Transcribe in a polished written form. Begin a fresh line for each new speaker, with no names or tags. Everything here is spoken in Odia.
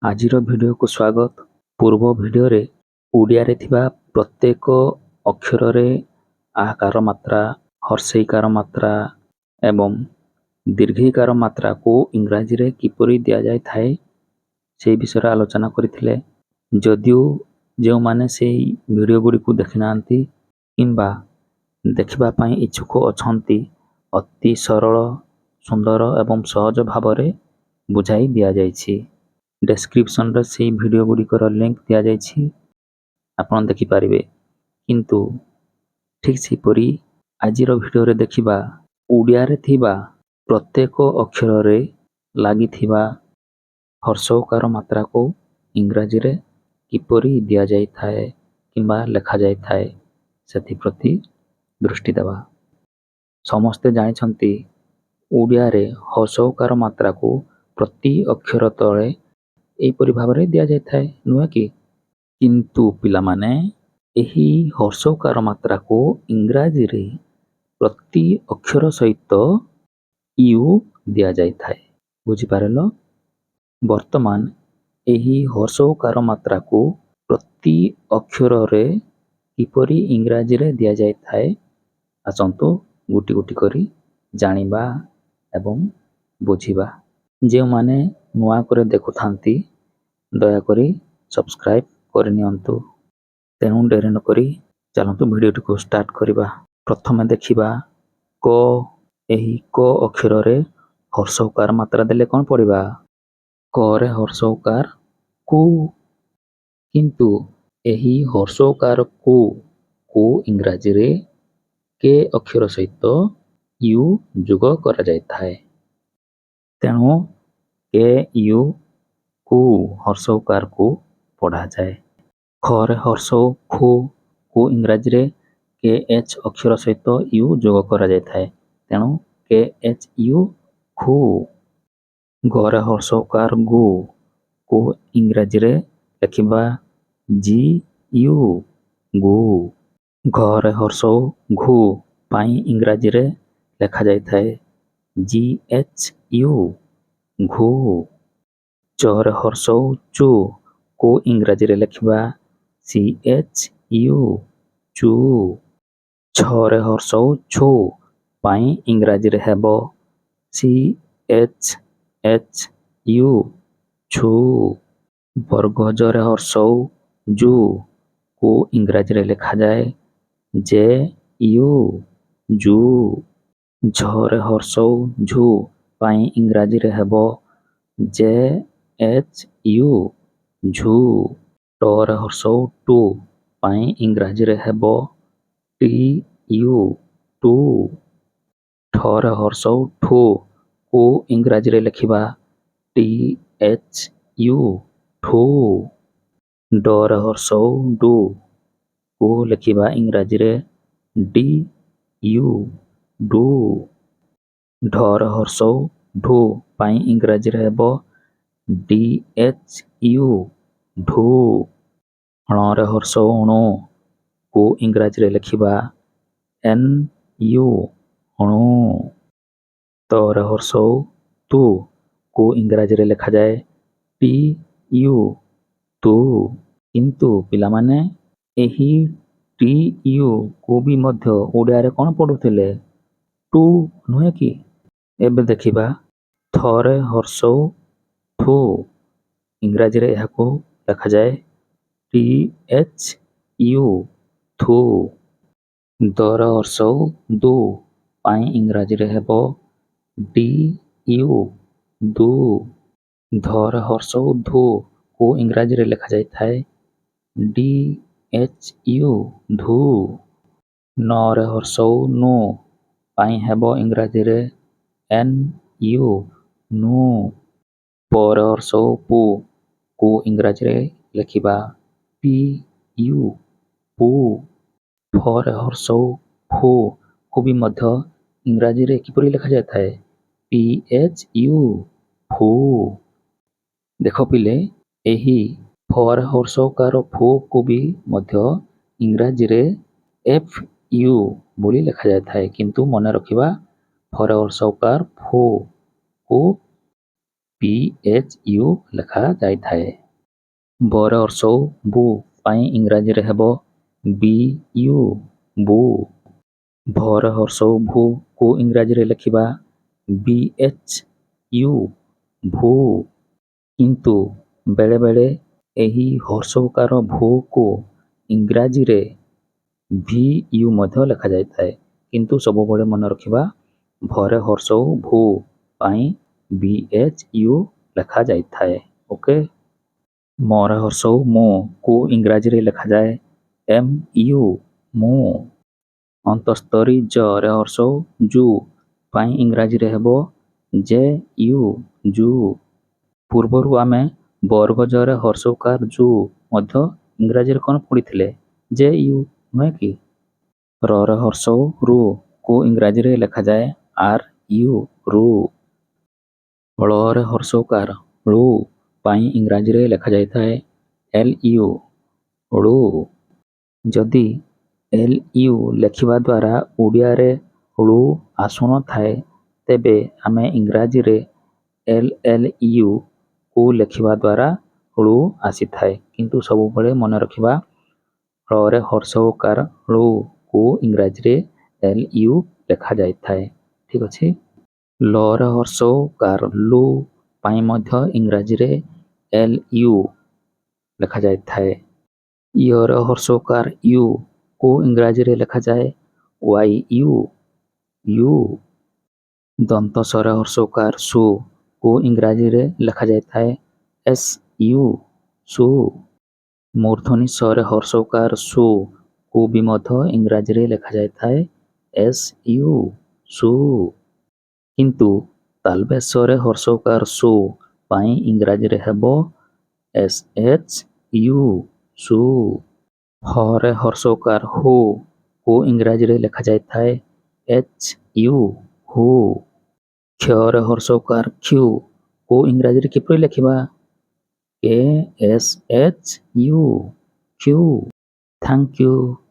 ଆଜିର ଭିଡ଼ିଓକୁ ସ୍ୱାଗତ। ପୂର୍ବ ଭିଡ଼ିଓରେ ଓଡ଼ିଆରେ ଥିବା ପ୍ରତ୍ୟେକ ଅକ୍ଷରରେ ଆକାର ମାତ୍ରା, ହର୍ଷେଇକାର ମାତ୍ରା ଏବଂ ଦୀର୍ଘଈକାର ମାତ୍ରାକୁ ଇଂରାଜୀରେ କିପରି ଦିଆଯାଇଥାଏ, ସେହି ବିଷୟରେ ଆଲୋଚନା କରିଥିଲେ। ଯଦିଓ ଯେଉଁମାନେ ସେହି ଭିଡ଼ିଓ ଗୁଡ଼ିକୁ ଦେଖିନାହାନ୍ତି କିମ୍ବା ଦେଖିବା ପାଇଁ ଇଚ୍ଛୁକ ଅଛନ୍ତି, ଅତି ସରଳ, ସୁନ୍ଦର ଏବଂ ସହଜ ଭାବରେ ବୁଝାଇ ଦିଆଯାଇଛି। ଡେସ୍କ୍ରିପସନରେ ସେହି ଭିଡ଼ିଓ ଗୁଡ଼ିକର ଲିଙ୍କ ଦିଆଯାଇଛି, ଆପଣ ଦେଖିପାରିବେ। କିନ୍ତୁ ଠିକ୍ ସେହିପରି ଆଜିର ଭିଡ଼ିଓରେ ଦେଖିବା ଓଡ଼ିଆରେ ଥିବା ପ୍ରତ୍ୟେକ ଅକ୍ଷରରେ ଲାଗିଥିବା ହର୍ଷୌକାର ମାତ୍ରାକୁ ଇଂରାଜୀରେ କିପରି ଦିଆଯାଇଥାଏ କିମ୍ବା ଲେଖାଯାଇଥାଏ, ସେଥିପ୍ରତି ଦୃଷ୍ଟି ଦେବା। ସମସ୍ତେ ଜାଣିଛନ୍ତି, ଓଡ଼ିଆରେ ହର୍ଷୌକାର ମାତ୍ରାକୁ ପ୍ରତି ଅକ୍ଷର ତଳେ ଏହିପରି ଭାବରେ ଦିଆଯାଇଥାଏ, ନୁହେଁ କି? କିନ୍ତୁ ପିଲାମାନେ, ଏହି ହର୍ଷୌକାର ମାତ୍ରାକୁ ଇଂରାଜୀରେ ପ୍ରତି ଅକ୍ଷର ସହିତ you ଦିଆଯାଇଥାଏ। ବୁଝିପାରିଲ? ବର୍ତ୍ତମାନ ଏହି ହର୍ଷୌକାର ମାତ୍ରାକୁ ପ୍ରତି ଅକ୍ଷରରେ କିପରି ଇଂରାଜୀରେ ଦିଆଯାଇଥାଏ, ଆସନ୍ତୁ ଗୋଟି ଗୋଟି କରି ଜାଣିବା ଏବଂ ବୁଝିବା। ଯେଉଁମାନେ ନୂଆ କରି ଦେଖୁଥାନ୍ତି, ଦୟାକରି ସବସ୍କ୍ରାଇବ୍ କରିନିଅନ୍ତୁ। ତେଣୁ ଡେରି ନକରି ଚାଲନ୍ତୁ ଭିଡ଼ିଓଟିକୁ ଷ୍ଟାର୍ଟ କରିବା। ପ୍ରଥମେ ଦେଖିବା କ। ଏହି କ ଅକ୍ଷରରେ ହର୍ଷୌକାର ମାତ୍ରା ଦେଲେ କ'ଣ ପଡ଼ିବା? କରେ ହର୍ଷୌକାର କୁ। କିନ୍ତୁ ଏହି ହର୍ଷୌକାର କୁ କୁ ଇଂରାଜୀରେ କେ ଅକ୍ଷର ସହିତ you ଯୋଗ କରାଯାଇଥାଏ। ତେଣୁ କେ you କୁ ହର୍ଷୌକାରକୁ ପଢ଼ାଯାଏ। ଖରେ ହର୍ଷଉ ଖୁ କୁ ଇଂରାଜୀରେ କେ ଏଚ୍ ଅକ୍ଷର ସହିତ you ଯୋଗ କରାଯାଇଥାଏ। ତେଣୁ କେ ଏଚ୍ ୟୁ ଖୁ। ଗରେ ହର୍ଷୌକାର ଗୁ କୁ ଇଂରାଜୀରେ ଲେଖିବା ଜି ୟୁ ଗୁ। ଘରେ ହର୍ଷଉ ଘୁ ପାଇଁ ଇଂରାଜୀରେ ଲେଖାଯାଇଥାଏ ଜି ଏଚ୍ ୟୁ ଘୁ। ଚରେ ହର୍ଷଉ ଚୁ କୁ ଇଂରାଜୀରେ ଲେଖିବା ସି ଏଚ୍ ୟୁ ଚୁ। ଛରେ ହର୍ଷଉ ଛୁ ପାଇଁ ଇଂରାଜୀରେ ହେବ ସି ଏଚ୍ ଏଚ୍ ୟୁ ଛୁ। ବର୍ଗ ଜରେ ହର୍ଷଉ ଜୁ କୁ ଇଂରାଜୀରେ ଲେଖାଯାଏ ଜେ you ଜୁ। ଝରେ ହର୍ଷଉ ଝୁ ପାଇଁ ଇଂରାଜୀରେ ହେବ ଜେ ଏଚ୍ ୟୁ ଝୁ। ଟରେ ହର୍ଷଉ ଟୁ ପାଇଁ ଇଂରାଜୀରେ ହେବ ଟି ୟୁ ଟୁ। ଠରେ ହର୍ଷଉ ଠୁ କୁ ଇଂରାଜୀରେ ଲେଖିବା ଟି ଏଚ୍ ୟୁ ଠୁ। ଡରେ ହର୍ଷଉ do କୁ ଲେଖିବା ଇଂରାଜୀରେ ଡି ୟୁ do. ଢରେ ହର୍ଷଉ ଢୁ ପାଇଁ ଇଂରାଜୀରେ ହେବ ଡି ଏଚ୍ ୟୁ ଢୁ। ଣରେ ହର୍ଷଉ ଣୁ କୁ ଇଂରାଜୀରେ ଲେଖିବା ଏନ୍ ୟୁ ଣୁ। ତରେ ହର୍ଷଉ ତୁ କୁ ଇଂରାଜୀରେ ଲେଖାଯାଏ ଟି ୟୁ ତୁ। କିନ୍ତୁ ପିଲାମାନେ, ଏହି ଟି ୟୁ କୁ ବି ମଧ୍ୟ ଓଡ଼ିଆରେ କ'ଣ ପଢ଼ୁଥିଲେ? ଟୁ, ନୁହେଁ କି? ଏବେ ଦେଖିବା ଥରେ ହର୍ଷଉ ଥୁ, ଇଂରାଜୀରେ ଏହାକୁ ଲେଖାଯାଏ ଟି ଏଚ୍ ୟୁ ଥୁ। ଦରେ ହର୍ଷଉ ଦୁ ପାଇଁ ଇଂରାଜୀରେ ହେବ ଡି ୟୁ ଦୁ। ଧରେ ହର୍ଷଉ ଧୁ କୁ ଇଂରାଜୀରେ ଲେଖାଯାଇଥାଏ ଡି ଏଚ୍ ୟୁ ଧୁ। ନରେ ହର୍ଷଉ ନୁ ପାଇଁ ହେବ ଇଂରାଜୀରେ ଏନ୍ ୟୁ ନୁ। ପରେ ହର୍ଷଉ ପୁ କୁ ଇଂରାଜୀରେ ଲେଖିବା ପି ୟୁ ପୁ। ଫରେ ହର୍ଷଉ ଫୁ କୁ ବି ମଧ୍ୟ ଇଂରାଜୀରେ କିପରି ଲେଖାଯାଇଥାଏ? ପି ଏଚ୍ ୟୁ ଫୁ। ଦେଖ ପିଲେ, ଏହି ଫରେ ହର୍ଷଉକାର ଫୁକୁ ବି ମଧ୍ୟ ଇଂରାଜୀରେ ଏଫ୍ ୟୁ ବୋଲି ଲେଖାଯାଇଥାଏ। କିନ୍ତୁ ମନେ ରଖିବା, ଫରେ ହର୍ଷଉକାର ଫୁ କୁ ପି ପି ଏଚ୍ ୟୁ ଲେଖାଯାଇଥାଏ। ବରେ ହର୍ଷଉ ବୁ ପାଇଁ ଇଂରାଜୀରେ ହେବ ବି you ବୁ। ଭରେ ହର୍ଷଉ ଭୁ କୁ ଇଂରାଜୀରେ ଲେଖିବା ବି ଏଚ୍ ୟୁ ଭୂ। କିନ୍ତୁ ବେଳେବେଳେ ଏହି ହର୍ଷଉକାର ଭୂକୁ ଇଂରାଜୀରେ ଭି you ମଧ୍ୟ ଲେଖାଯାଇଥାଏ। କିନ୍ତୁ ସବୁବେଳେ ମନେ ରଖିବା, ଭରେ ହର୍ଷଉ ଭୂ ପାଇଁ ବି ଏଚ୍ ୟୁ ଲେଖାଯାଇଥାଏ। ଓକେ। ମରେ ହର୍ଷଉ ମୁଁ କୁ ଇଂରାଜୀରେ ଲେଖାଯାଏ ଏମ୍ you ମୁଁ। ଅନ୍ତସ୍ତରୀ ଜ ରେ ହର୍ଷଉ ଜୁ ପାଇଁ ଇଂରାଜୀରେ ହେବ ଜେ you ଜୁ। ପୂର୍ବରୁ ଆମେ ବର୍ଗ ଜରେ ହର୍ଷଉକାର ଜୁ ମଧ୍ୟ ଇଂରାଜୀରେ କ'ଣ ପଢ଼ିଥିଲେ? ଜେ you, ନୁହେଁ କି? ରରେ ହର୍ଷଉ ରୁ କୁ ଇଂରାଜୀରେ ଲେଖାଯାଏ ଆର୍ you ରୁ। ଳରେ ହର୍ଷଉକାର ଳୁ ପାଇଁ ଇଂରାଜୀରେ ଲେଖାଯାଇଥାଏ ଏଲ୍ ୟୁ ଳୁ। ଯଦି ଏଲ୍ ୟୁ ଲେଖିବା ଦ୍ୱାରା ଓଡ଼ିଆରେ ଳୁ ଆସୁନଥାଏ, ତେବେ ଆମେ ଇଂରାଜୀରେ ଏଲ୍ ଏଲ୍ ୟୁ କୁ ଲେଖିବା ଦ୍ୱାରା ଳୁ ଆସିଥାଏ। କିନ୍ତୁ ସବୁବେଳେ ମନେ ରଖିବା, ଳରେ ହର୍ଷଉକାର ଳୁ କୁ ଇଂରାଜୀରେ ଏଲ୍ ୟୁ ଲେଖାଯାଇଥାଏ। ଠିକ୍ ଅଛି। ଲରେ ହର୍ଷଉକାର ଲୁ ପାଇଁ ମଧ୍ୟ ଇଂରାଜୀରେ ଏଲ୍ ୟୁ ଲେଖାଯାଇଥାଏ। ୟରେ ହର୍ଷଉକାର you କୁ ଇଂରାଜୀରେ ଲେଖାଯାଏ ୱାଇ you you. ଦନ୍ତ ସରେ ହର୍ଷଉକାର ସୁ କୁ ଇଂରାଜୀରେ ଲେଖାଯାଇଥାଏ ଏସ୍ ୟୁ ସୁ। ମୂର୍ଦ୍ଧନି ସରେ ହର୍ଷଉକାର ସୁ କୁ ବି ମଧ୍ୟ ଇଂରାଜୀରେ ଲେଖାଯାଇଥାଏ ଏସ୍ ୟୁ ସୁ। କିନ୍ତୁ ତାଲବେଶରେ ହର୍ଷଉକାର ସୁ ପାଇଁ ଇଂରାଜୀରେ ହେବ ଏସ୍ ଏଚ୍ ୟୁ ସୁ। ହରେ ହର୍ଷଉକାର ହୁ କୁ ଇଂରାଜୀରେ ଲେଖାଯାଇଥାଏ ଏଚ୍ ୟୁ ହୁ। କ୍ଷରେ ହର୍ଷଉକାର କ୍ଷୁ କୁ ଇଂରାଜୀରେ କିପରି ଲେଖିବା? କେ ଏସ୍ ଏଚ୍ ୟୁ କ୍ଷୁ। Thank you.